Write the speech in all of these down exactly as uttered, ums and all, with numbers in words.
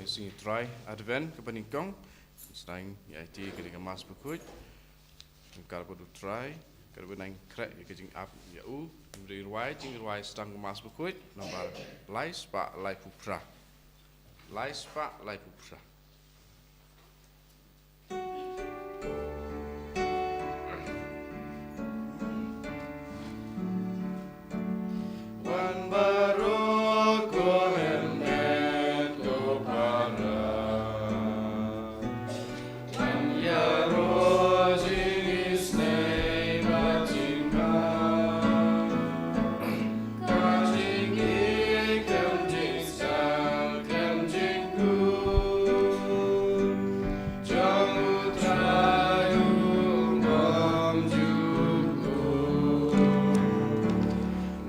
Sngi Trai Advent kaba nyngkong, sdang ïa iti ka dei ka Mass Bakhuid. Ka kyrpad U Trai, kyrpad nang khreh ïa ka jingap ïa u. Ngin rwai jingrwai sdang ka Mass Bakhuid, nambar lai spah laiphew phra. Lai spah laiphew phra. Wan baroh ko hynmen ko para. Wan ïaroh jingisynei bad jingbha. Ka jingïeit khlem jingstad khlem jingkhlur. Jong U Trai u bym ju khlur.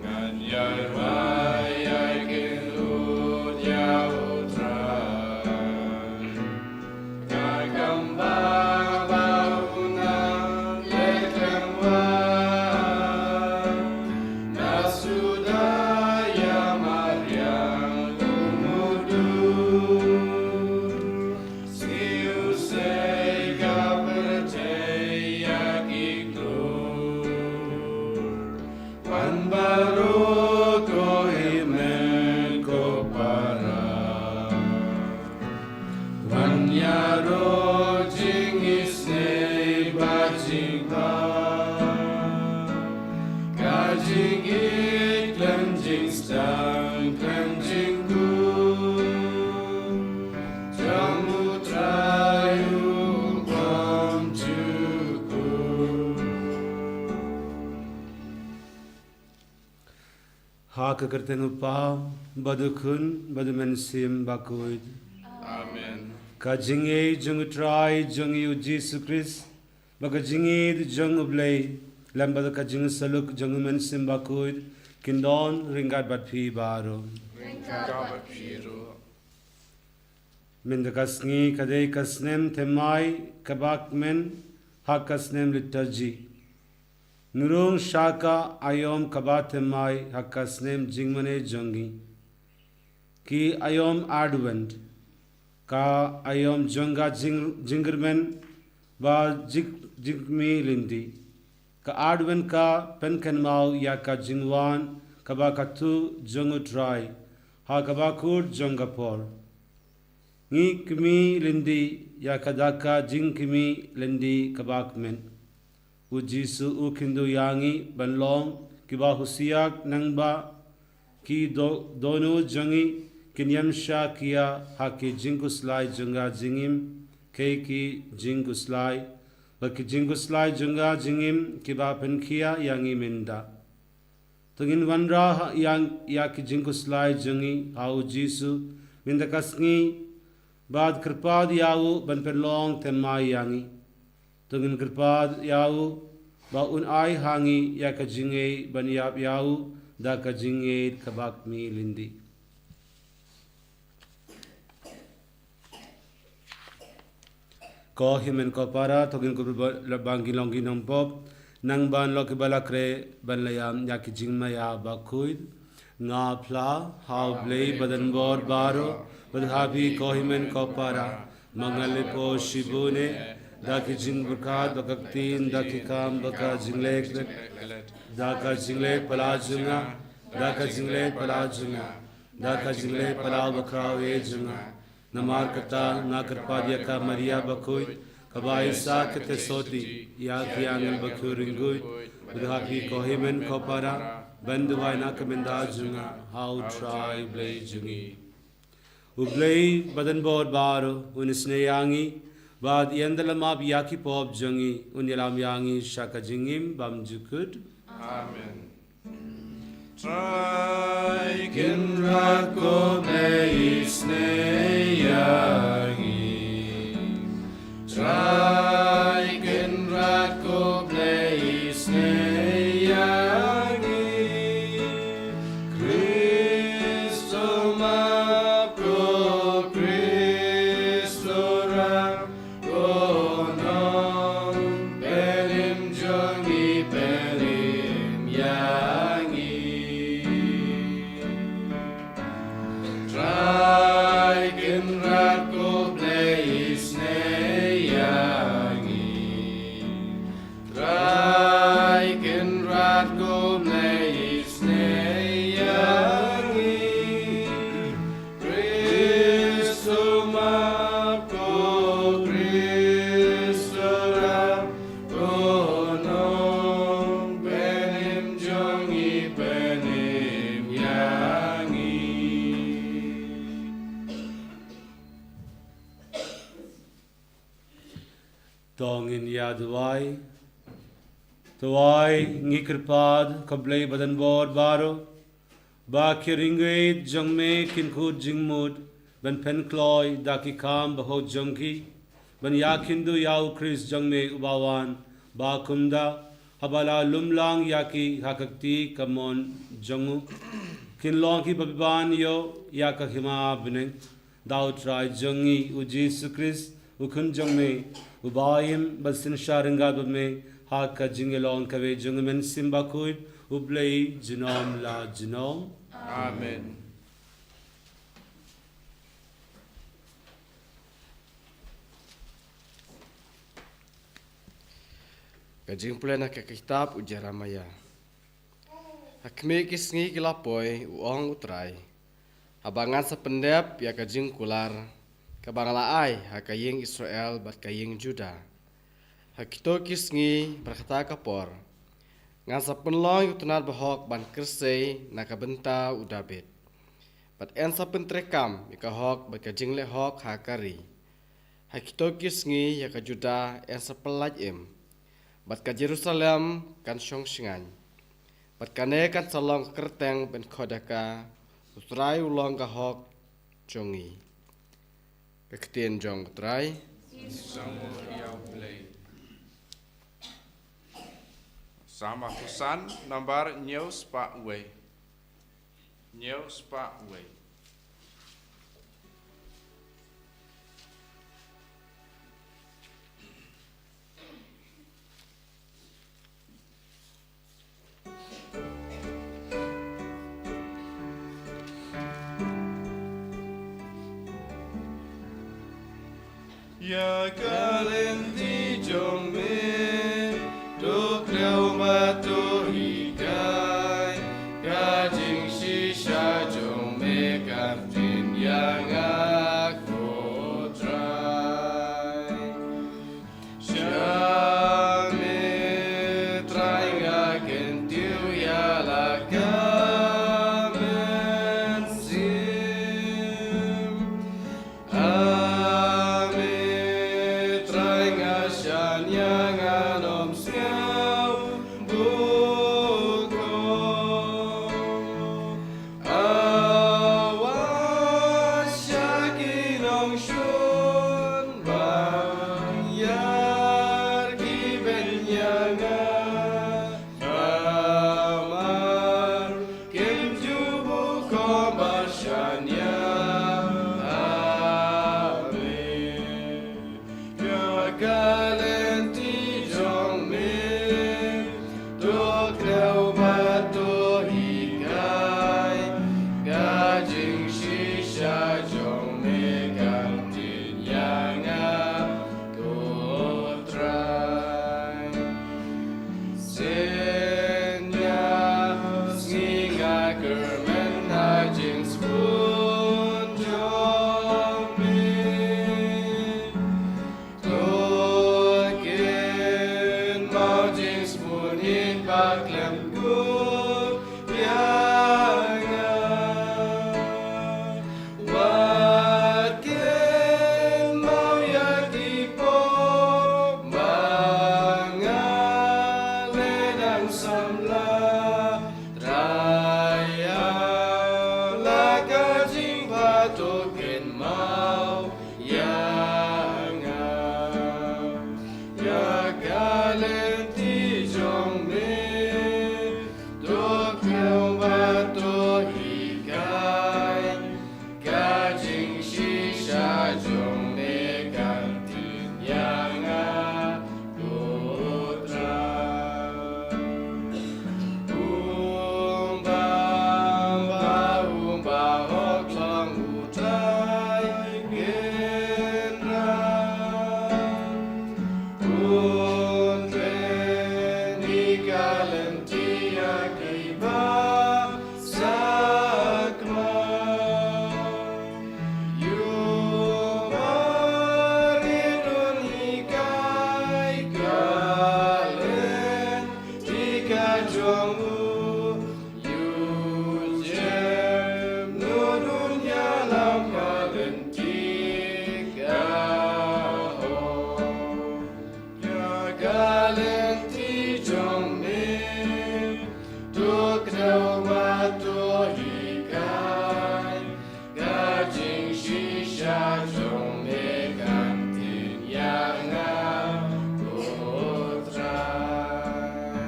Ngan ïa rwai ïa ki lut ïa U Trai. Ka kam ba u nang leh khlem wad. Na suda ïa mariang u mudui. Siew sei ka pyrthei ïa ki klur. Wan baroh ko hynmen ko para. Wan ïaroh jingisynei bad jingbha. Ka jingïeit khlem jingstad khlem jingkhlur. Jong U Trai u bym ju khlur. Ha ka kyrteng U Kpa, bad U Khun, bad U Mynsiem Bakhuid. Amen. Ka jingïeit jong U Trai jong ngi U Jisu Khrist, bad ka jingïeit jong U Blei, lem bad ka jingïasyllok jong U Mynsiem Bakhuid, kin don ryngkat bad phi baroh. Ryngkat bad phi ruh. Mynta ka sngi ka dei ka snem thymmai kaba kmen ha ka snem liturgy. Ngi rung sha ka aïom kaba thymmai ha ka snem jingmane jong ngi. Ki aïom Advent, ka aïom jong ka jing, jingkyrmen ba jik, jingkmie lynti. Ka Advent ka pynkynmaw ïa ka jingwan kaba katto jong U Trai ha kaba kut jong ka por. Ngi kmie lynti ïa ka da ka jingkmie lynti kaba kmen. U Jisu u kyntu ïa ngi ban long kiba husiar, nangba ki do, dohnud jong ngi kin ïam shah khia ha ki jingkhuslai jong ka jingim, ki, ki jingkhuslai, bad ki jingkhuslai jong ka jingim kiba pynkhia ïa ngi mynta. To ngin wanrah ïa, ïa ki jingkhuslai jong ngi ha U Jisu mynta ka sngi, bad kyrpad ïa u ban pynlong thymmai ïa ngi. To ngin kyrpad ïa u ba un ai ha ngi ïa ka jingïeit ban ïap ïa u da ka jingïeit kaba kmie lynti. Ko hynmen ko para, to ngin kyrpad ba, ba ngin long ki nongpop, nang ban long kiba la khreh ban la ïam ïa ki jingmaïa bakhuid. Nga phla ha U Blei Badan Bor baroh, bad ha phi ko hynmen ko para, ba nga leh pop shibun eh, da ki jingpyrkhat ba ka ktien, da ki kam ba ka jingleh, da ka jingleh palat jong nga, da ka jingleh palat jong nga, da ka jingleh palat bakhraw eh jong nga. Namar kata nga kyrpad ïa ka Maria bakhuid, kaba ai sa kata soti ïa ki angel ba kyrkhu, bad ha phi ko hynmen ko para, ban duwai na ka bynta jong nga ha U Trai Blei jong ngi. U Blei Badan Bor baroh un isynei ïa ngi, bad ïa ngi da la map ïa ki pop jong ngi, un ïalam ïa ngi sha ka jingim bymjukut. Amen. Trai Kynrad ko Blei isynei ïa ngi. Trai Kynrad ko Blei isynei ïa ngi. Khrist u map, ko Khrist u rah, ko Nongpynim jong ngi, pynim ïa ngi. Trai Kynrad To ngin ïa duwai. Duwai, ngi kyrpad, ko Blei badonbor baroh, ba ki ryngwei jong me kin kut jingmut ban pynkloi da ki kam bahok jong ki, ban ïakynduh ïa u Khrist jong me uba wan, ba kumta, haba la lumlang ïa ki ha ka kti kamon jong u, kin long kiba ban ïoh ïa ka hima bneng. Da u Trai jong ngi u Jisu Khrist, u Khun jong me, uba im bad synshar ryngkat bad me ha ka jingïalong kawei jong u Mynsiem Bakhuid, u Blei junom la junom. Amen. Ka jingpule na ka kitab u Jeremiah. Ha khmih ki sngi ki la poi, u ong u Trai, haba ngan sa pyndep ïa ka jingkular kaba nga la ai ha ka ïing Israel bad ka ïing Judah. Ha kito ki sngi bad kata ka por, ngan sa pynlong ïa u tnat bahok ban kyrsei na ka bynta u David, bad yn sa pyntreikam ïa ka hok bad ka jingleh hok ha ka ri. Ha kito ki sngi ïa ka Judah yn sa pyllait im, bad ka Jerusalem kan shong shngaiñ, bad kane kan sa long ka kyrteng ban khuid ha ka. U Trai u long ka hok jong ngi. Ka ktien jong u Trai. Salm arphew san, nambar hynñiew spah wei. Hynñiew spah wei. Ïa ka lynti jong me, to kdew bad to hikai, ka jingshisha jong me kan pynïaid nga, ko Trai. Sha me Trai nga kyntiew ïa la ka mynsiem. A me Trai nga shaniah, ngan ym sngew bukor. A wat sha ki nongshun ban ïar ki ban ïa nga. Namar kim ju bukor bad shaniah. Amen. Ïa ka lynti jong me, to kdew bad to hikai, ka jingshisha jong me kan pynïaid nga, ko Trai. Synñia sngi nga kyrmen ha jingsbun jong me. To kynmaw jingsbun ïing ba khlem kut ïa nga. Wat kynmaw ïa ki pop ba nga leh dang samla. Trai ïa la ka jingpyntip, to kynmaw ïa nga. Ïa ka lynti jong me, to kdew bad to hikai, ka jingshisha jong me kan pynïaid nga, ko Trai. Um bam ba um bahok long u Trai Kynrad. Un kren ïa ka lynti ïa kiba sakma. Ïa u marit un hikai ka lynti ka jong u. Ïa u jemnud un ïalam ka lynti ka hok. Ka lynti jong me, to kdew bad to hikai. Ka jingshisha jong me kan tip ïa nga, ko Trai.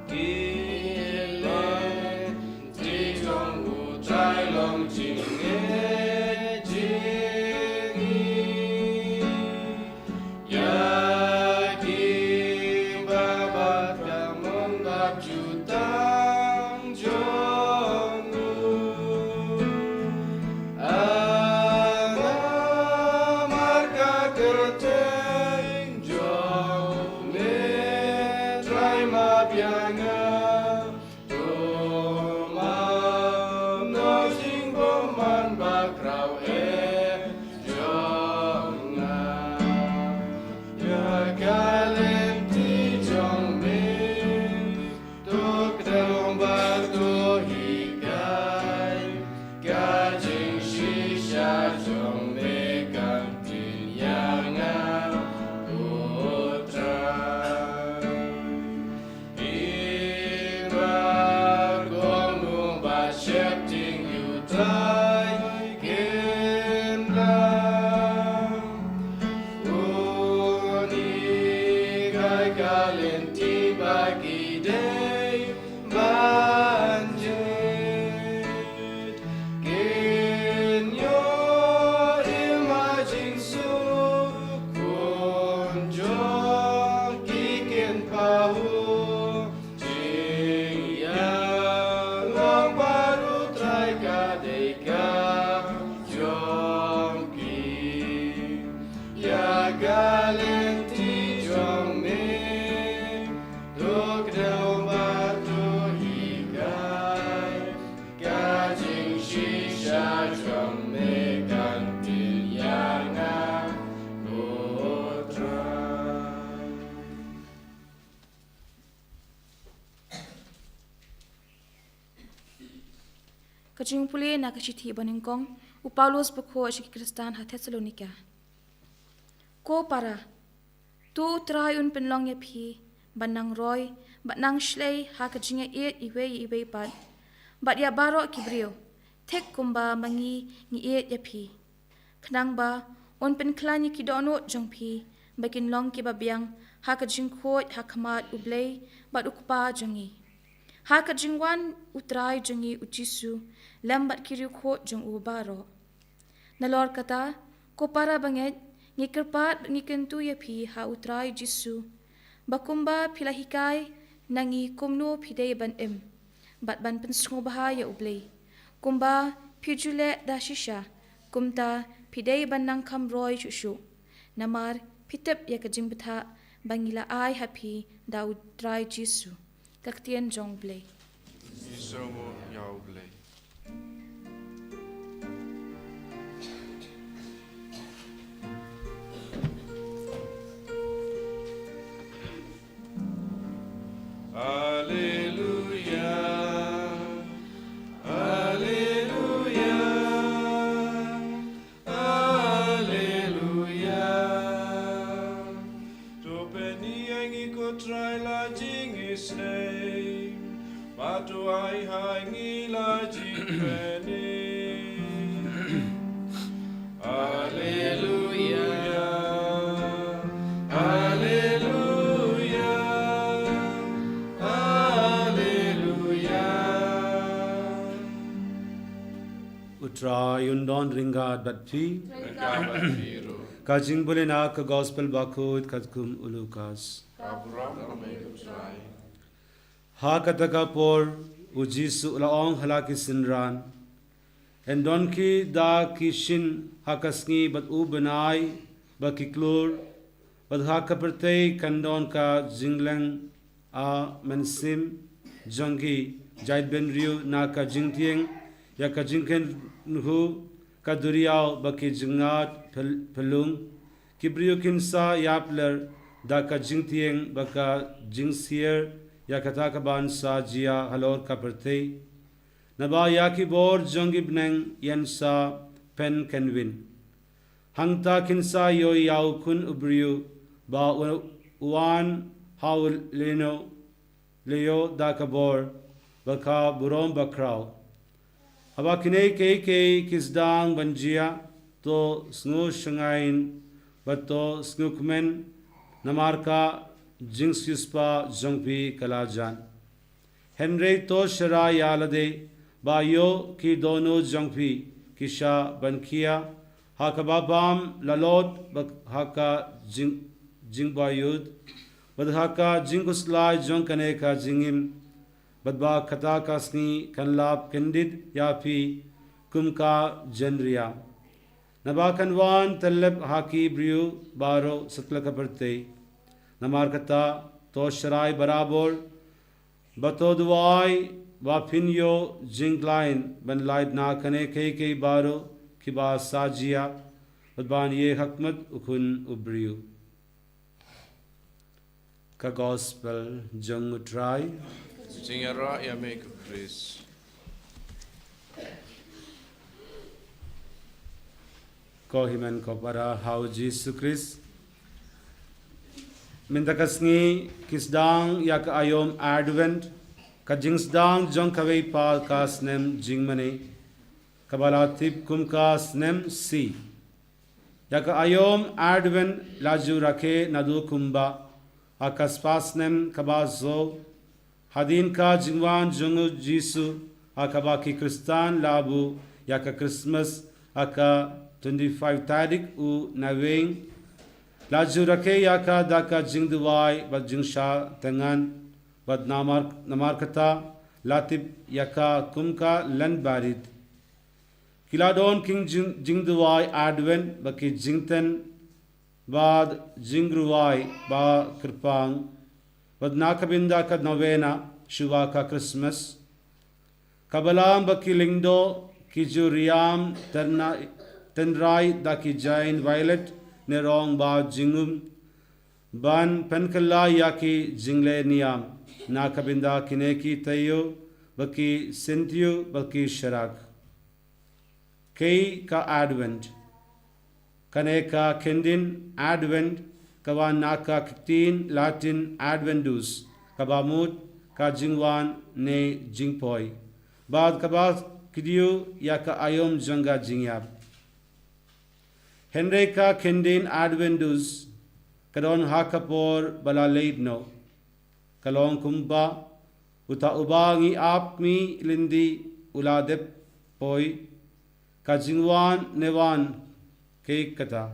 Ki lynti jong u Trai long jingngeit jong ngi. Ïa ki ba bad ka mon bad jutang jong u. Namar ka kyrteng jong me Trai, map ïa nga. To map na jingbymman bakhraw eh jong nga. Ïa ka lynti jong me, to kdew bad to hikai. Ka jingshisha jong me kan tip ïa nga, ko Trai. Iba kum u ba sheptieng ïa u Trai Kynrad, un hikai ka lynti ba ki dei ban jied. Kin ïoh im ha jingsuk, khun jong ki kin pahuh. Jingïalang bad u Trai ka dei ka jong ki. Ïa ka lynti jong me, to kdew bad to hikai. Ka jingshisha jong me kan tip ïa nga, ko Trai. Ka jingpule na ka shithi banyngkong u Paulus bakhuid sha ki Khristan ha Thessalonika. Ko para, to u Trai un pynlong ïa phi ban nang roi bad nang shlei ha ka jingïaieit iwei ïa iwei pat, bad ïa baroh ki briew, thik kumba ma ngi ngi ïeit ïa phi. Khnang ba un pynkhlaiñ ïa ki dohnud jong phi ba kin long kiba biang ha ka jingkhuid ha khmat U Blei bad U Kpa jong ngi, ha ka jingwan U Trai jong ngi U Jisu lem bad ki riewkhuid jong u baroh. Nalor kata, ko para bangeit, ngi kyrpad bad ngi kyntu ïa phi ha U Trai Jisu, ba kumba phi la hikai na ngi kumno phi dei ban im bad ban pynsngewbha ïa U Blei. Kumba phi ju leh da shisha, kumta phi dei ban nang kham roi shuh shuh. Namar phi tip ïa ka jingbthah ba ngi la ai ha phi da U Trai Jisu. Ka ktien jong U Blei. Jisu mo ïa U Blei. Alleluia, alleluia, alleluia. To pyni ïa ngi ko Trai la jingisynei, bad to ai ha ngi la jingpyni. Alleluia, alleluia, alleluia. U Trai un don ryngkat bad phi. Ryngkat bad phi ruh. Ka jingpule na ka Gospel bakhuid katkum u Lukas. Ka burom ïa me ko Trai. Ha kata ka por, u Jisu u la ong ha la ki synran, yn don ki da ki shin ha ka sngi bad u bnai bad ki klur, bad ha ka pyrthei kan don ka jingleng a mynsiem jong ki jaitbynriew na ka jingtieng ïa ka jingkynhu ka duriaw bad ki jingngad pyl-, pylung. Ki briew kin sa ïapler da ka jingtieng bad ka jingsyier ïa kata kaban sa jia halor ka pyrthei. Naba ïa ki bor jong ki bneng yn sa pynkynwin. Hangta kin sa ïohi ïa u Khun u briew ba u, wan ha u lehnoh, lehnoh da ka bor bad ka burom bakhraw. Haba kine kiei kiei ki sdang ban jia, to sngewshngaiñ bad to sngewkmen, namar ka jingsiewspah jong phi ka la jan. Hynrei to shah ïa lade ba ïoh ki dohnud jong phi ki shah ban khia ha kaba bam lalot bad ha ka jing, jingbaïud bad ha ka jingkhuslai jong kane ka jingim, bad ba kata ka sngi kan lap kyndit ïa phi kum ka jynriam. Naba kan wan tyllep ha ki briew baroh satlak ka pyrthei. Namar kata, to shah barabor, ba to duwai ba phin ïoh jingkhlaiñ ban lait na kine kiei kiei baroh kiba sa jia, bad ban ïehakmat u Khun u briew. Ka Gospel jong u Trai. Jingïarap ïa me ko Khrist. Ko hynmen ko para ha u Jisu Khrist. Mynta ka sngi ki sdang ïa ka aïom Advent, ka jingsdang jong kawei pat ka snem jingmane, kaba la tip kum ka snem C. Ïa ka aïom Advent la ju rakhe naduh kumba, ha ka spah snem kaba shuh hadien ka jingwan jong u Jisu, ha kaba ki Khristan la buh ïa ka Christmas ha ka twenty-five tarik u Naiwieng. La ju rakhe ïa ka da ka jingduwai bad jingshah tyngan, bad namar, namar kata la tip ïa ka kum ka Lent Barit. Ki la don ki jing, jingduwai Advent bad ki jingtynbat jingrwai bakyrpang, bad na ka bynta ka novena shuwa ka Christmas. Ka Balang bad ki lyngdoh ki ju riam tynrai, tynrai da ki jaiñ violet ne rong ba jingum, ban pynkylla ïa ki jingleh niam na ka bynta kine ki taïew bad ki syntiew bad ki sharak. Kaei ka Advent? Kane ka kyndin Advent ka wan na ka ktien Latin Adventus, kaba mut ka jingwan ne jingpoi, bad kaba kdew ïa ka aïom jong ka jingïap. Hynrei ka kyndin Adventus ka don ha ka por ba la leit noh. Ka long kumba uta uba ngi ap kmie lynti u la dep poi. Ka jingwan ne wan, kaei kata?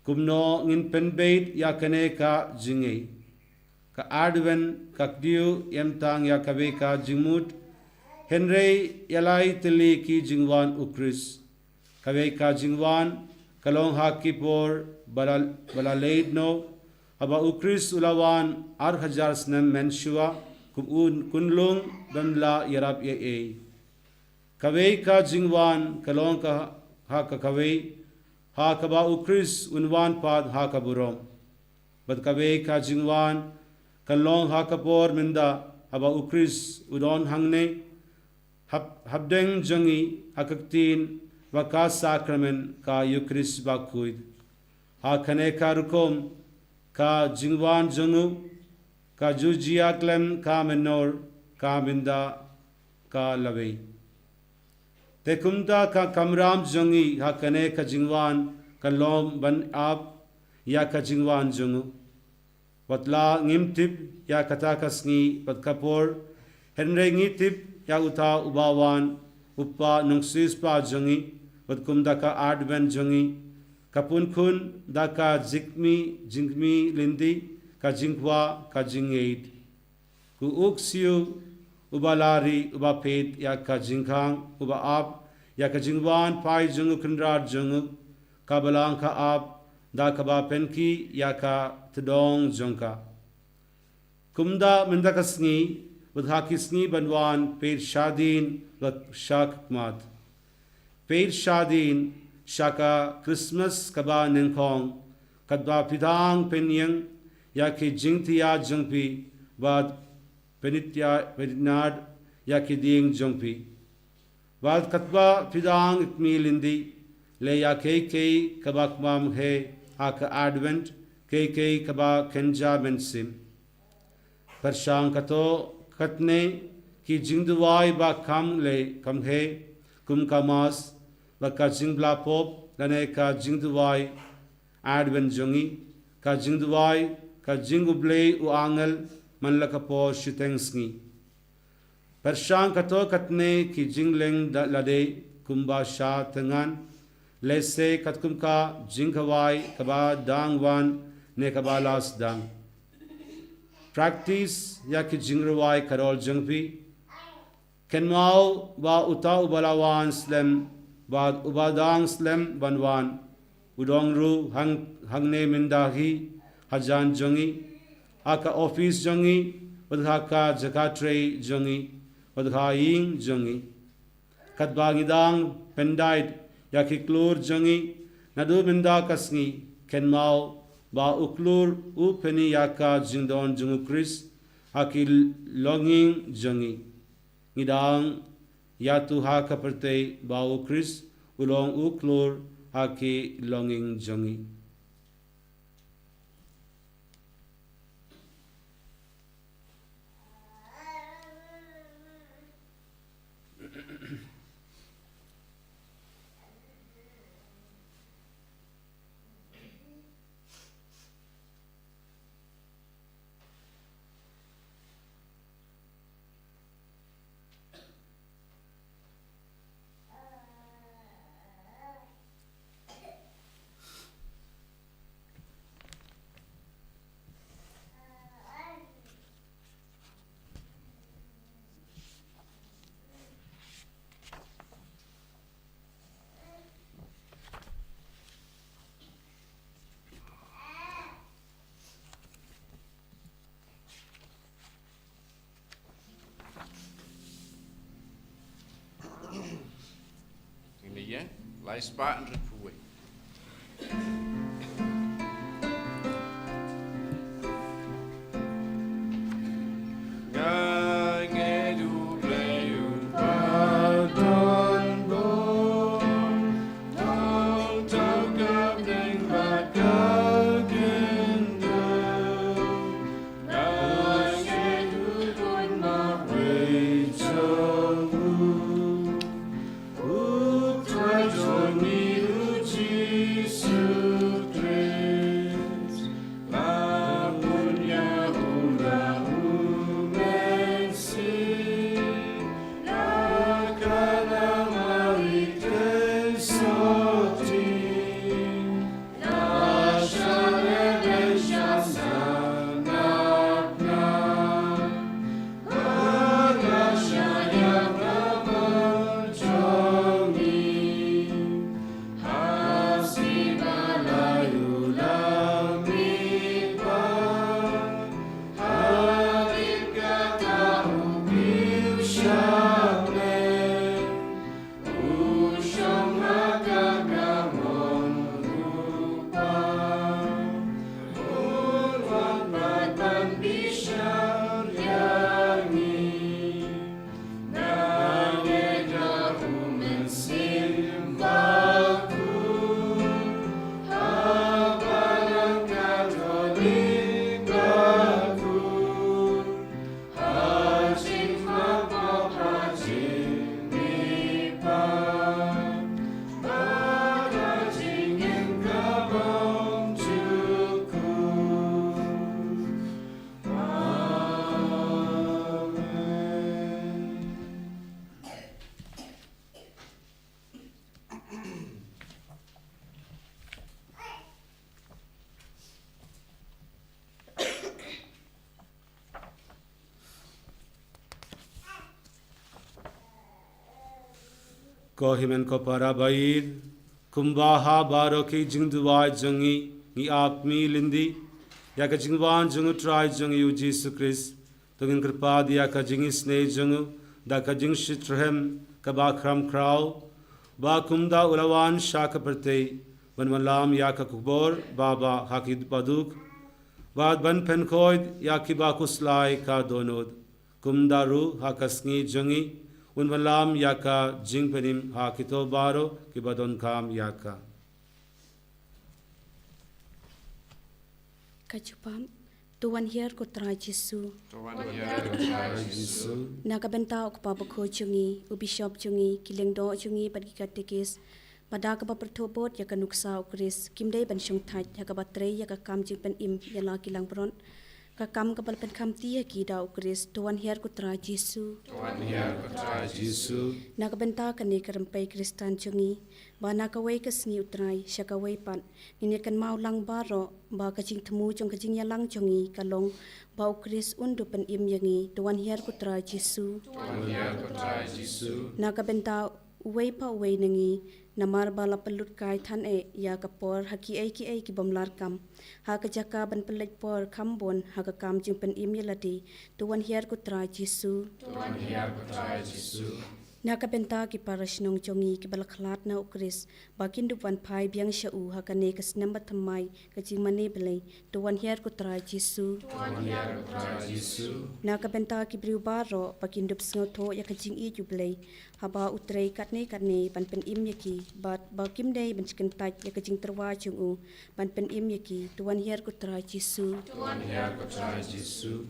Kumno ngin pynbeit ïa kane ka jingngeit? Ka Advent ka kdew ym tang ïa kawei ka jingmut, hynrei ïa lai tylli ki jingwan u Khrist. Kawei ka jingwan ka long ha ki por ba la, ba la leit noh, haba u Khrist u la wan ar hajar snem mynshuwa kum u khunlung bym lah ïarap ei ei. Kawei ka jingwan ka long ka ha ka kawei, ha kaba u Khrist un wan pat ha ka burom. Bad kawei ka jingwan ka long ha ka por mynta, haba u Khrist u don hangne, hap, hapdeng jong ngi ha ka ktien bad ka sakramen ka Eucharist bakhuid. Ha kane ka rukom ka jingwan jong u ka ju jia khlem ka mynnor, ka mynta, ka lawei. Te kumta ka kamram jong ngi ha kane ka jingwan ka long ban ap ïa ka jingwan jong u. Wat la ngim tip ïa kata ka sngi bad ka por, hynrei ngi tip ïa uta uba wan, u Kpa nongsiewspah jong ngi, bad kumta ka Advent jong ngi ka pynkhun da ka jingkmie, jingkmie lynti, ka jingkwah, ka jingngeit. Ko u ksiew uba la ri, uba peit ïa ka jingkhang, uba ap ïa ka jingwan phai jong u Kynrad jong u, ka Balang ka ap da kaba pynkhih ïa ka tdong jong ka. Kumta mynta ka sngi bad ha ki sngi ban wan, peit shadien bad shakmat. Peit shadien sha ka Christmas kaba nyngkong, katba phi dang pynïeng ïa ki jingthiah jong phi bad pynithiah, pynitynnad ïa ki dieng jong phi. Bad katba phi dang kmie lynti, leh ïa kiei kiei kaba kmam heh ha ka Advent, kei kei kaba kynja mynsiem. Pyrshang katto katne ki jingduwai ba kham leh kham heh, kum ka Mass, bad ka jingbylla pop, lane ka jingduwai Advent jong ngi, ka jingduwai, ka jing U Blei u angel man la ka por shiteng sngi. Pyrshang katto katne ki jingleh da lade kumba sha tyngan, lehse katkum ka jingkhawai kaba dang wan ne kaba la sdang. Practice ïa ki jingrwai khyrdop jong phi. Kynmaw ba uta uba la wan slem, bad uba dang slem ban wan, u don ruh hang, hangne mynta hi, hajan jong ngi, ha ka office jong ngi, bad ha ka jaka trei jong ngi, bad ha ïing jong ngi. Katba ngi dang pyndait ïa ki khlur jong ngi, naduh mynta ka sngi, kynmaw ba u khlur u pyni ïa ka jingdon jong u Khrist ha ki longïing jong ngi. Ngi dang ïathuh ha ka pyrthei ba u Khrist u long u khlur ha ki longïing jong ngi. Ngin ïa, lai spah hynriewphew wei. Ko hynmen ko para baieit, kumba ha baroh ki jingduwai jong ngi, ngi ap lynti ïa ka jingwan jong u Trai jong ngi u Jisu Khrist. To ngin kyrpad ïa ka jingisynei jong u da ka jingshitrhem kaba khram khraw, ba kumta u la wan sha ka pyrthei ban wanlam ïa ka khubor babha ha kiba duk, bad ban pynkhuid ïa kiba khuslai ka dohnud. Kumta ruh ha ka sngi jong ngi un wanlam ïa ka jingpynim ha kito baroh kiba donkam ïa ka. Ka jubab. To wan hiar ko Trai Jisu. To wan hiar ko Trai Jisu. Na ka bynta u kpa bakhuid jong ngi, u bishop jong ngi, ki lyngdoh jong ngi bad ki katekis, ba da kaba pyrthuh bud ïa ka nuksa u Khrist, kim dei ban shongthait ha kaba trei ïa ka kam jingpynim ïa la ki langbrot, ka kam kaba la pynkhamti ha ki da u Khrist. To wan hiar ko Trai Jisu. To wan hiar ko Trai Jisu. Na ka bynta kane ka rympei Khristan jong ngi, ba na kawei ka sngi u Trai sha kawei pat, ngin ïa kynmaw lang baroh ba ka jingthmu jong ka jingïalang jong ngi ka long ba u Khrist un duh pynim ïa ngi. To wan hiar ko Trai Jisu. To wan hiar ko Trai Jisu. Na ka bynta uwei pa uwei na ngi, namar ba la pynlut kai than eh ïa ka por ha kiei kiei ki bym lah kam, ha ka jaka ban pynleit por kham bun ha ka kam jingpynim ïa lade. To wan hiar ko Trai Jisu. To wan hiar ko Trai Jisu. Na ka bynta ki para shnong jong ngi kiba la khlad na u Khrist, ba kin dup wan phai biang sha u ha kane ka snem bathymmai ka jingmane Blei. To wan hiar ko Trai Jisu. To wan hiar ko Trai Jisu. Na ka bynta ki briew baroh ba kin dup sngewthuh ïa ka jingïeit u Blei, haba u trei katne katne ban pynim ïa ki, bad ba kim dei ban shongthait ïa ka jingtyrwa jong u ban pynim ïa ki. To wan hiar ko Trai Jisu. To wan hiar ko Trai Jisu.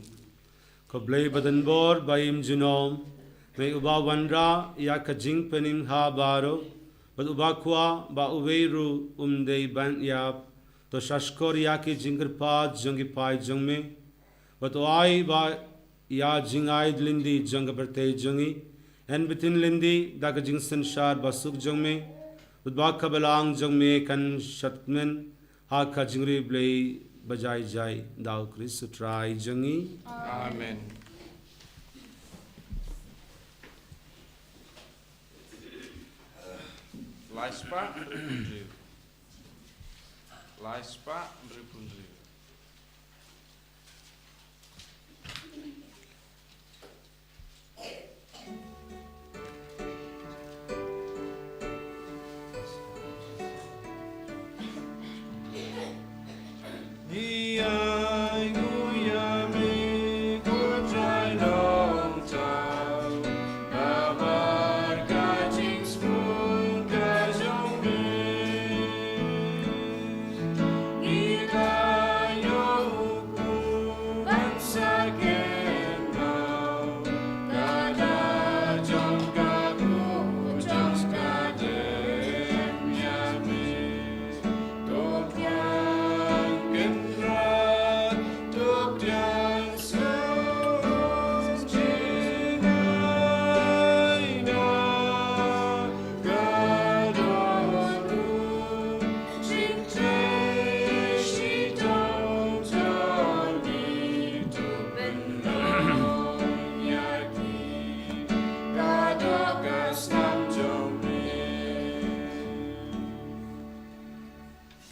Ko Blei badonbor ba im junom, me uba wanrah ïa ka jingpynim ha baroh, bad uba kwah ba uwei ruh um dei ban ïap, to sha shkor ïa ki jingkyrpad jong ki paid jong me, bad to ai ba ïa jingai lynti jong ka pyrthei jong ngi yn btin lynti da ka jingsynshar basuk jong me, bad ba ka balang jong me kan shadkmen ha ka jingriewblei bajai jai, da u Khrist u Trai jong ngi. Amen. Lai spah hynriewphew hynriew. Lai spah hynriewphew hynriew.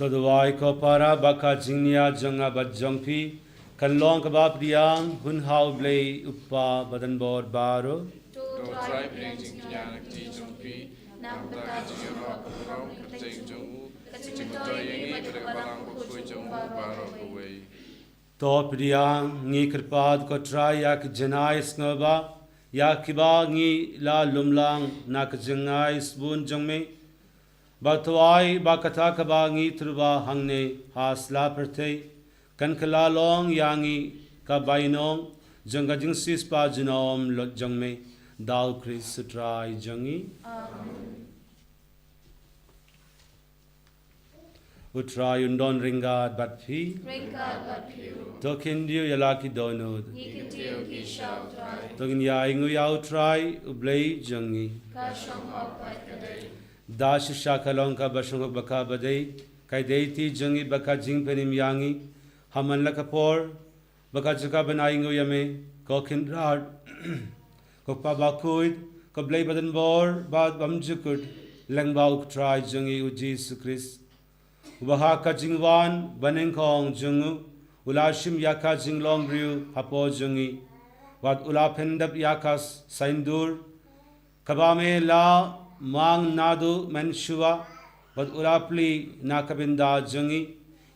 To duwai ko para ba ka jingnia jong nga bad jong phi kan long kaba pdiang hun ha u Blei u Kpa badonbor baroh. To Trai pdiang jingkñia na ka kti jong phi, na ka bynta jong u Kpa, ka jong u, ka jingmyntoi ïa ngi bad ka balang bakhuid jong u baroh kawei. To pdiang. Ngi kyrpad ko Trai ïa ki jingai sngewbha ïa kiba ngi la lumlang na ka jingai sbun jong me. Bad to ai ba kata kaba ngi tyrwa hangne ha sla pyrthei kan kylla long ïa ngi ka bainong jong ka jingsiewspah junom lot jong me, da u Khrist u Trai jong ngi. Amen. U Trai un don ryngkat bad phi. Ryngkat bad phi ruh. To khyndiat ïa la ki dohnud. Ngi kyntiew ki sha u Trai. To ngin ïa ainguh ïa u Trai u Blei jong ngi. Ka shong hok bad ka dei. Da shisha ka long kaba shong hok bad kaba dei, ka dei kti jong ngi bad ka jingpynim ïa ngi ha man la ka por, bad ka jaka ban ainguh ïa me, ko Kynrad, ko Kpa bakhuid, ko Blei badonbor bad bymjukut, lyngba u Trai jong ngi u Jisu Khrist. Uba ha ka jingwan banyngkong jong u u la shim ïa ka jinglong briew hapoh jong ngi, bad u la pyndep ïa ka saindur kaba me la mang naduh mynshuwa, bad u la plie na ka bynta jong ngi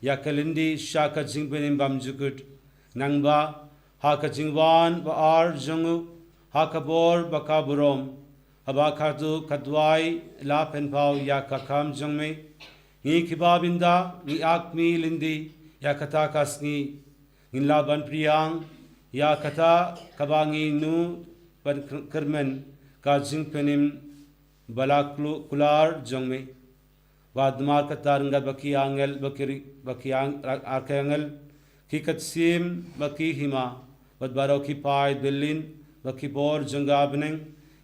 ïa ka lynti sha ka jingpynim bymjukut. Nangba ha ka jingwan ba ar jong u, ha ka bor bad ka burom, haba katto katne la pynpaw ïa ka kam jong me, ngi kiba bynta ngi ïa kmie lynti Ïa kata ka sngi ngin lah ban pdiang ïa kata kaba ngi nud ban kyrmen, ka jingpynim ba la kular jong me. Bad namar kata, ryngkat bad ki angel, bad ki ri-, bad ki ang-, ar-, archangel, ki ktien, bad ki hima, bad baroh ki paid byllien, bad ki bor jong ka bneng,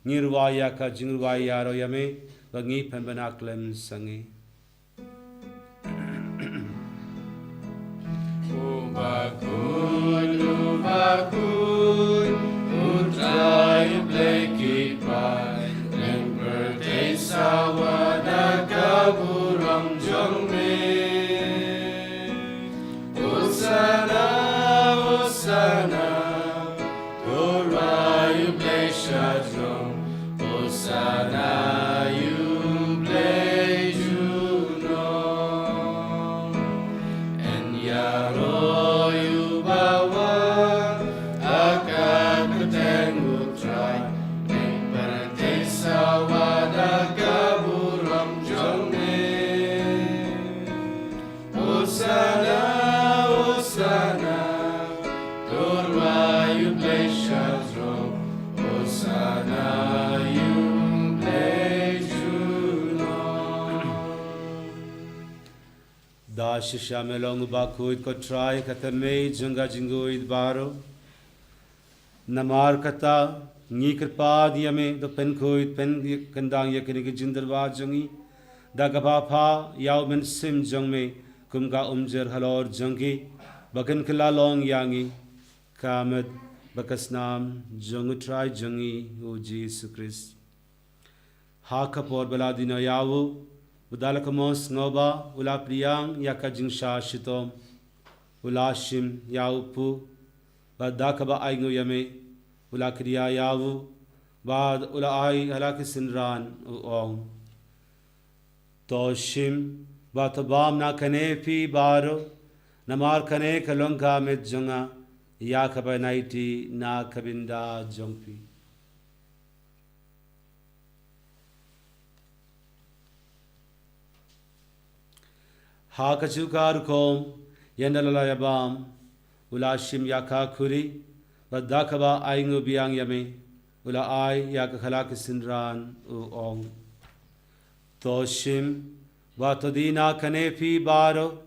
ngi rwai ïa ka jingrwai ïaroh ïa me, bad ngi pynbna khlem sangeh. U bakhuid, u bakhuid, u Trai u Blei ki paid, lyngba pyrthei sawa da ka burom jong me. Hosana, Hosana, to rwai ïa u Blei sha throne. Hosana ïa u Blei junom. Yn ïaroh ïa u bawan ha ka kyrteng u Trai. Lyngba pyrthei sawa da ka burom jong me. Hosana, Hosana, to rwai ïa u Blei sha throne. Hosana ïa u Blei junom. Da shisha me long u bakhuid ko Trai, ka tymmen jong ka jingkhuid baroh. Namar kata, ngi kyrpad ïa me, to pynkhuid, pynkyndang ïa kine ki jingdurbar jong ngi. Da kaba phah ïa u Mynsiem jong me, kum ka umjir halor jong ki, ba kin kylla long ïa ngi, ka met bad ka snam jong u Trai jong ngi, u Jisu Khrist. Ha ka por ba la die noh ïa u, u da la ka mon sngewbha, u la pdiang ïa ka jingshah shitom, u la shim ïa u phuh, bad da kaba ainguh ïa me, u la kdiah ïa u, bad u la ai ha la ki synran, u ong: To shim bad to bam na kane phi baroh, namar kane ka long ka met jong nga, ïa kaba ngi aiti na ka bynta jong phi. Ha kajuh ka rukom, ynda la ïa bam, u la shim ïa ka khuri, bad da kaba ainguh biang ïa me, u la ai ïa ka ha la ki synran, u ong: To shim bad to die na kane phi baroh,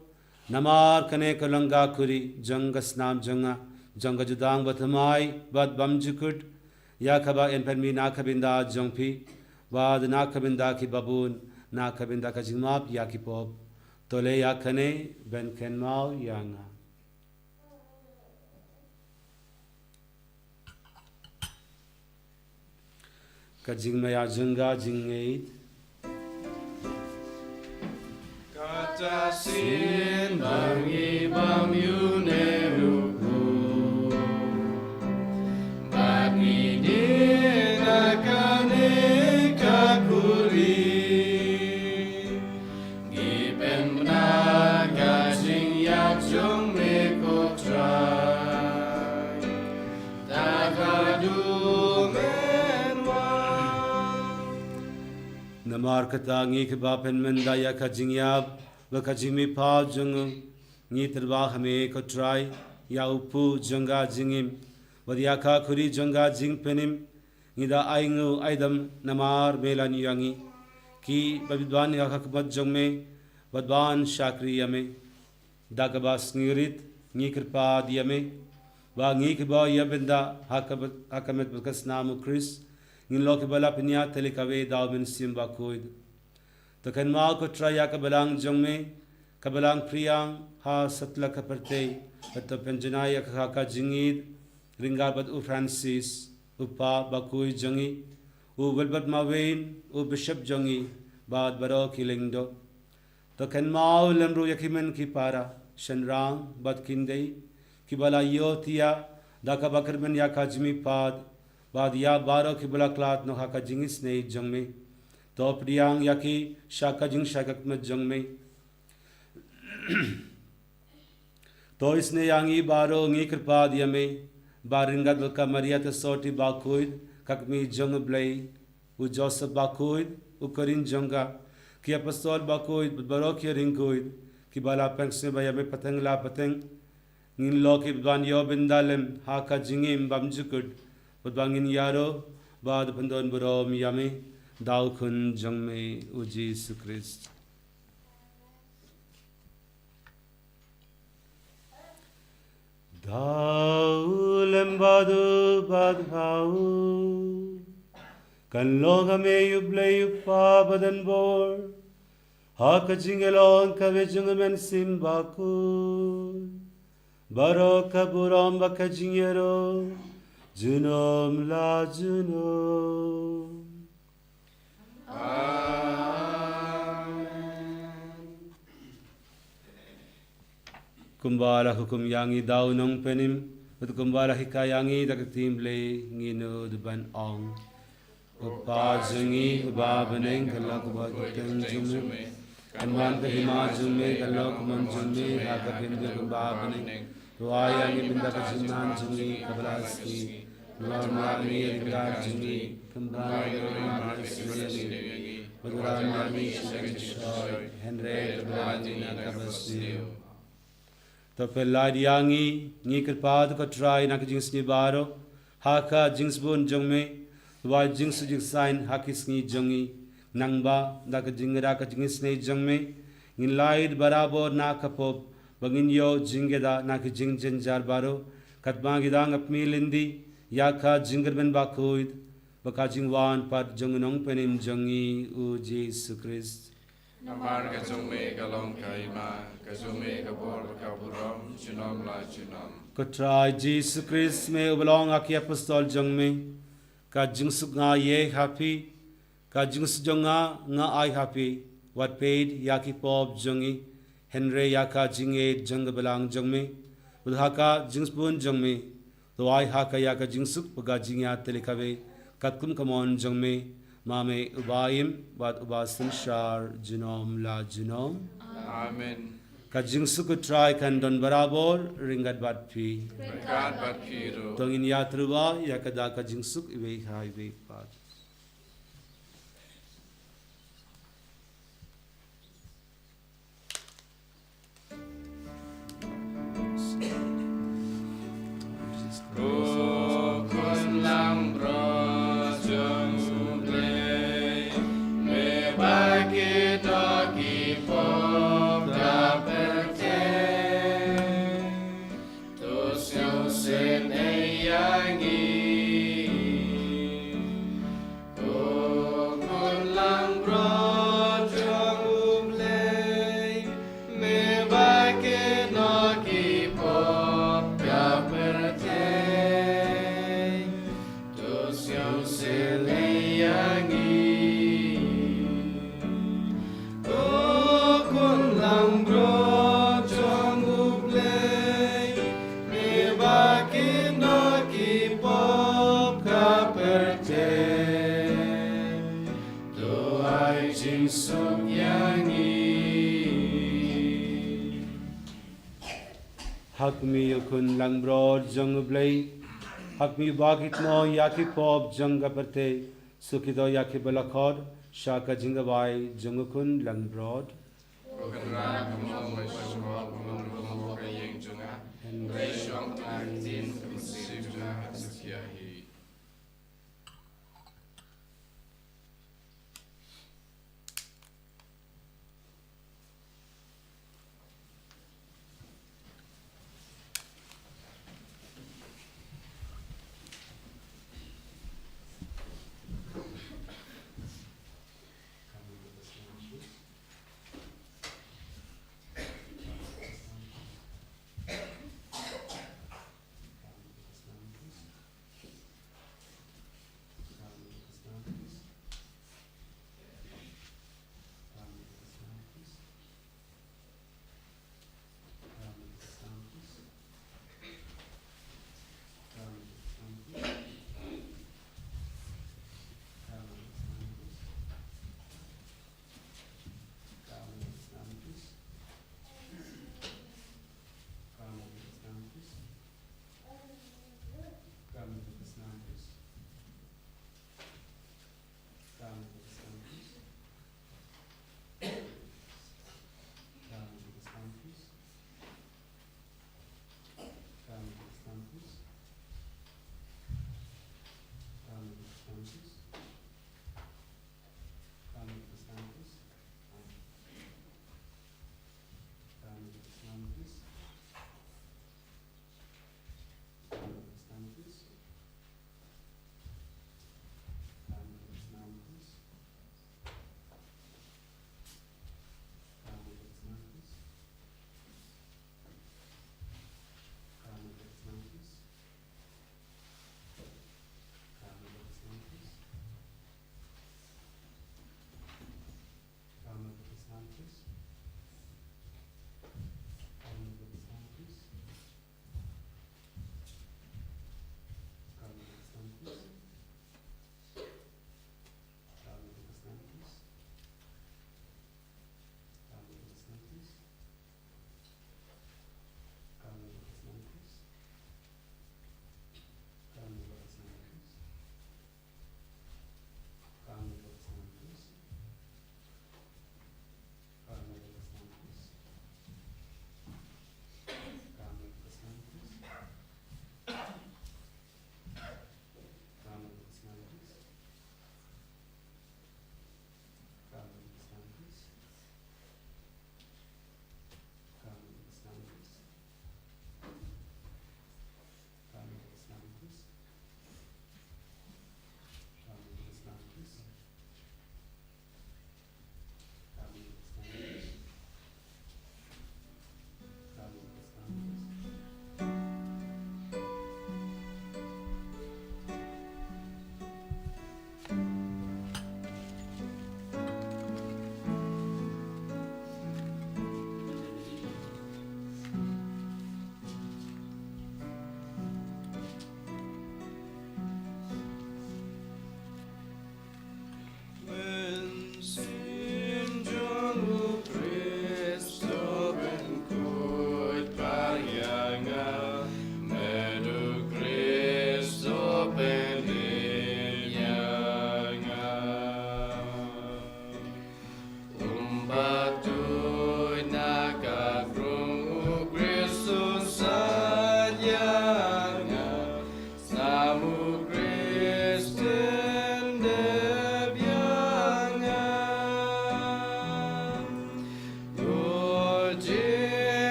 namar kane ka long ka khuri jong ka snam jong nga, jong ka jutang bathymmai bad bymjukut, ïa kaba yn pynmih na ka bynta jong phi bad na ka bynta ki babun, na ka bynta ka jingmap ïa ki pop. To leh ïa kane ban kynmaw ïa nga. Ka jingmaïa jong ka jingngeit. Kata shisien ba ngi bam ïa une u phuh, bad ngi die na kane ka khuri, ngi pynbna ka jingïap jong me ko Trai, da kaba u men wan. Namar kata, ngi kiba pynmynda ïa ka jingïap bad ka jingmihpat jong u, ngi tyrwa ha me ko Trai, ïa u phuh jong ka jingim bad ïa ka khuri jong ka jingpynim. Ngi da ainguh aidam namar me la ñiew ïa ngi, kiba bit ban ïa ka khmat jong me bad ban shakri ïa me. Da kaba sngewrit ngi kyrpad ïa me, ba ngi kiba ïa bynda ha ka, ha ka met bad ka snam u Khrist, ngin long kiba la pynïaid tylli kawei da u Mynsiem Bakhuid. To kynmaw ko Trai ïa ka balang jong me, ka balang phriang ha satlak ka pyrthei, bad to pynjanai ïa ka ha ka jingïeid ryngkat bad u Francis, u Pap bakhuid jong ngi, u Wilbert Mawin, u Bishop jong ngi, bad baroh ki lyngdoh. To kynmaw lem ruh ïa ki hynmen ki para, shynrang bad khyndiat, kiba la ïohthiah da kaba kyrmen ïa ka jingmihpat, bad ïa baroh kiba la khlad noh ha ka jingisynei jong me. To pdiang ïa ki sha ka jingshai khmat jong me. To isynei ïa ngi baroh, ngi kyrpad ïa me, ba ryngkat bad ka Maria Theisotti bakhuid, ka kmie jong u Blei, u Joseph bakhuid, u Korin jong ka, ki apostol bakhuid, bad baroh ki riewkhuid, kiba la pynsngew ba ïa me pateng la pateng, ngin long ki ban ïoh bynta lem ha ka jingim bymjukut, bad ba ngin ïaroh bad pyndon burom ïa me da u Khun jong me u Jisu Khrist. Da u lem bad u bad ha u, kan long ha me u Blei u Kpa badonbor, ha ka jingïalong kaba jong u Mynsiem Bakhuid, baroh ka burom bad ka jingïaroh junom la junom. Amen. Kumba la hukum ïa ngi da u Nongpynim, bad kumba la hikai ïa ngi da ka ktien Blei, ngin nud ban ong: U Kpa jong ngi uba ha bneng, kan long kaba kyrteng jong me, kan wan ka hima jong me, kan long ka mon jong me ha ka khyndew kumba ha bneng. To ai ïa ngi mynta ka jingman jong ngi kaba la ka sngi. Pynlong ïa ngi ïa ka jong ngi, kumba ngi pynlong ïa ka jong ngi. Bad ym rah ïa ngi sha ka jingshoi, hynrei to pynlong ïa ngi na kaba sniew. To pynlait ïa ngi, ngi kyrpad ko Trai, na ka jingsniew baroh ha ka jingsbun jong me, to ai jingsuk jingsaiñ ha ki sngi jong ngi. Nangba da ka jingïada ka jingisynei jong me, ngin lait barabor na ka pop, ba ngin ïoh jingïada na ki jingjynjar baroh, katba ngi dang ap mi lynti ïa ka jingkyrmen bakhuid bad ka jingwan pat jong u Nongpynim jong ngi u Jisu Khrist. Namar ka jong me ka long ka hima, ka jong me ka bor bad ka burom junom la junom. Ko Trai Jisu Khrist, me uba la ong ha ki apostol jong me: Ka jingsuk nga ïa ai ha phi, ka jingsuk jong nga nga ai ha phi. Wat peit ïa ki pop jong ngi, hynrei ïa ka jingïeit jong ka balang jong me. Bad ha ka jingsbun jong me, to ai ha ka ïa ka jingsuk bad ka jingïatylli kaba katkum ka mon jong me, ma me uba im bad uba synshar junom la junom. Amen. Ka jingsuk u Trai kan don barabor ryngkat bad phi. Ryngkat bad phi ruh. To ngin ïatyrwa ïa ka da ka jingsuk iwei ha iwei pat. Ko Khun langbrot jong U Blei, me ba ki doh ki pop ka pyrthei, to sngewsynei ïa ngi. Ko Khun langbrot jong U Blei, me ba ki doh ki pop ka pyrthei, to sngewsynei ïa ngi. Ko Khun langbrot jong U Blei, me ba ki doh ki pop ka pyrthei, to ai jingsuk ïa ngi. Ha khmih, U Khun langbrot jong U Blei, ha khmih ba ki doh ïa ki pop jong ka pyrthei, suk ïa ki ba la khot sha ka jingkyrkhu jong U Khun langbrot. Ko Kynrad, kumno mo shong mo, kumno mo ka ïing jong nga. Hynrei shong ka ktien ka mynsiem jong nga kan sa khia hi.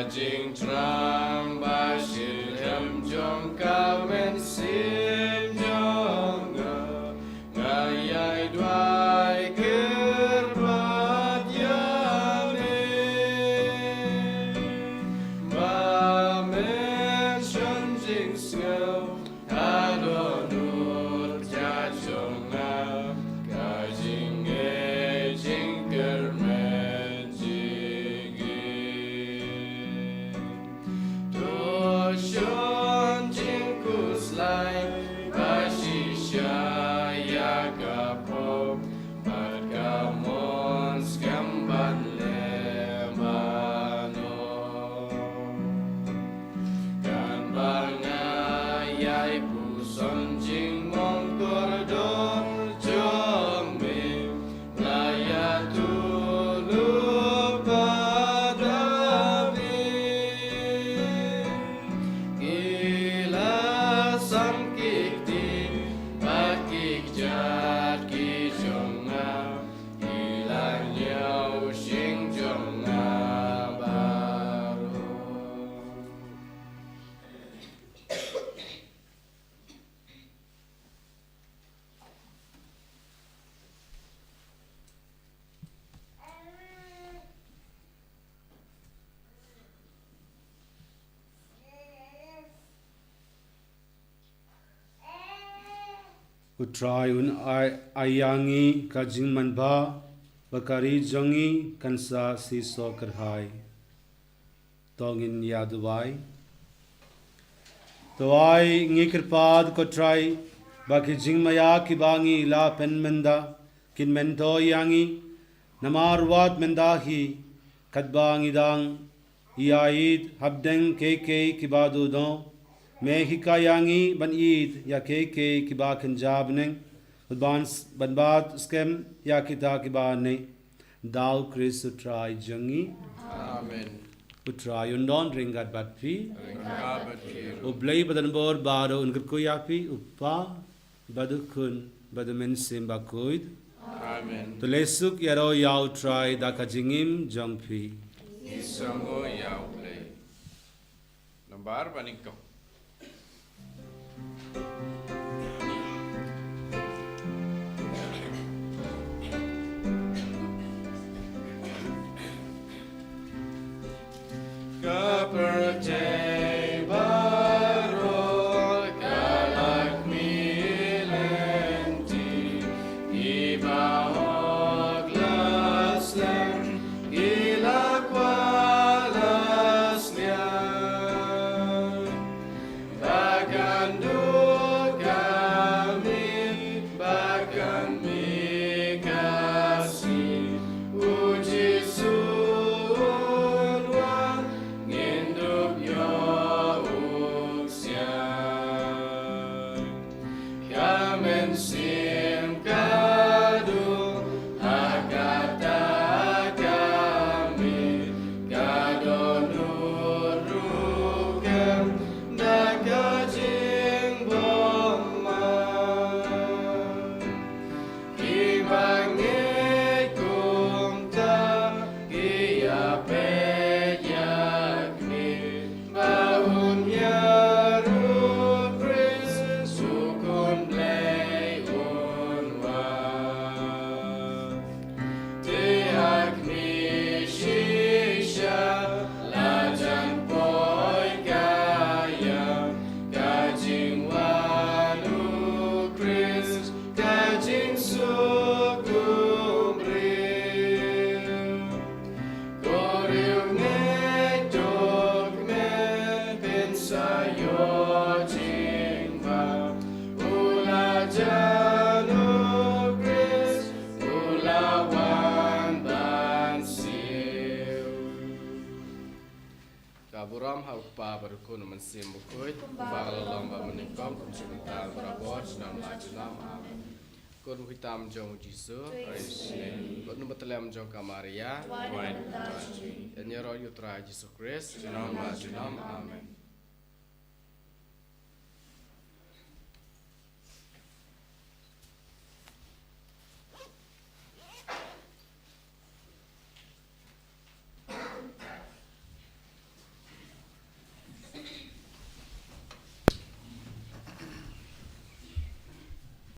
Jingthrang ba shitrhem jong ka mynsiem jong nga, nga ïai duwai kyrpad ïa me. Ba men shon jingsngew ha dohnud jong nga, ka jingngeit jingkyrmen jingim. To shon jingkhuslai ba shisha ïa ka pop bad ka mon skhem ban leh mano. Kan ba nga ïai puson jingmong kordor jong me, la ïa tulop ha David. Ki la sam ki kti bad ki kjat ki jong nga, ki la ñiew shing jong nga baroh. U Trai un ai, ai ïa ngi ka jingmanbha, ba ka ri jong ngi kan sa siew kyrhai. To ngin ïa duwai. To ai ngi kyrpad ko Trai, ba ki jingmaïa kiba ngi la pynmynda kin myntoi ïa ngi, namar wat mynda hi katba ngi dang ïa ïeit hapdeng kiei kiei kiba duh duh, me hikai ïa ngi ban ïeit ïa kiei kiei kiba kynja bneng, ban, ban bat skhem ïa kita kiba neh. Da U Khrist U Trai jong ngi. Amen. U Trai un don ryngkat bad phi. Ryngkat bad phi ruh. U Blei ba don bor baroh un kyrkhu ïa phi, U Kpa bad U Khun bad U Mynsiem Bakhuid. Amen. To leh suk ïaroh ïa U Trai da ka jingim jong phi. Ngi sngew ïa U Blei. Namar ba nyngkong. Ka pyrthei baroh ka la khmih lynti, kiba hok la slem, ki la kwah la sliang. Ba kan duh ka miet, ba kan mih ka sngi, U Jisu un wan, ngin dup ïoh u ksiang. Ka mynsiem ka duh ha kata ka miet, ka dohnud ruh kem da ka jingbymman. Kiba ngeit kumta ki ïapeit ïakmie, ba un ïaroh Khrist, U Khun Blei un wan. Te ha khmih shisha la jan poi ka ïa ka jingwan U Khrist, ka jingsngewbha. Ko riew ngeit to kmen, phin sa ïoh jingbha. U la jan U Khrist, u la wan ban siew. Ka burom ha U Kpa bad U Khun bad U Mynsiem Bakhuid, kumba ka la long bad mynnyngkong, kum shynna bad barabor, junom la junom. Amen. Ko Khun Bakhuid tam jong U Jisu. Praise Him. Ko Khun Batlem jong ka Maria. Duwai nangta ïa ngi. Ïa ngi ïaroh ïa U Trai Jisu Khrist. Junom la junom. Amen.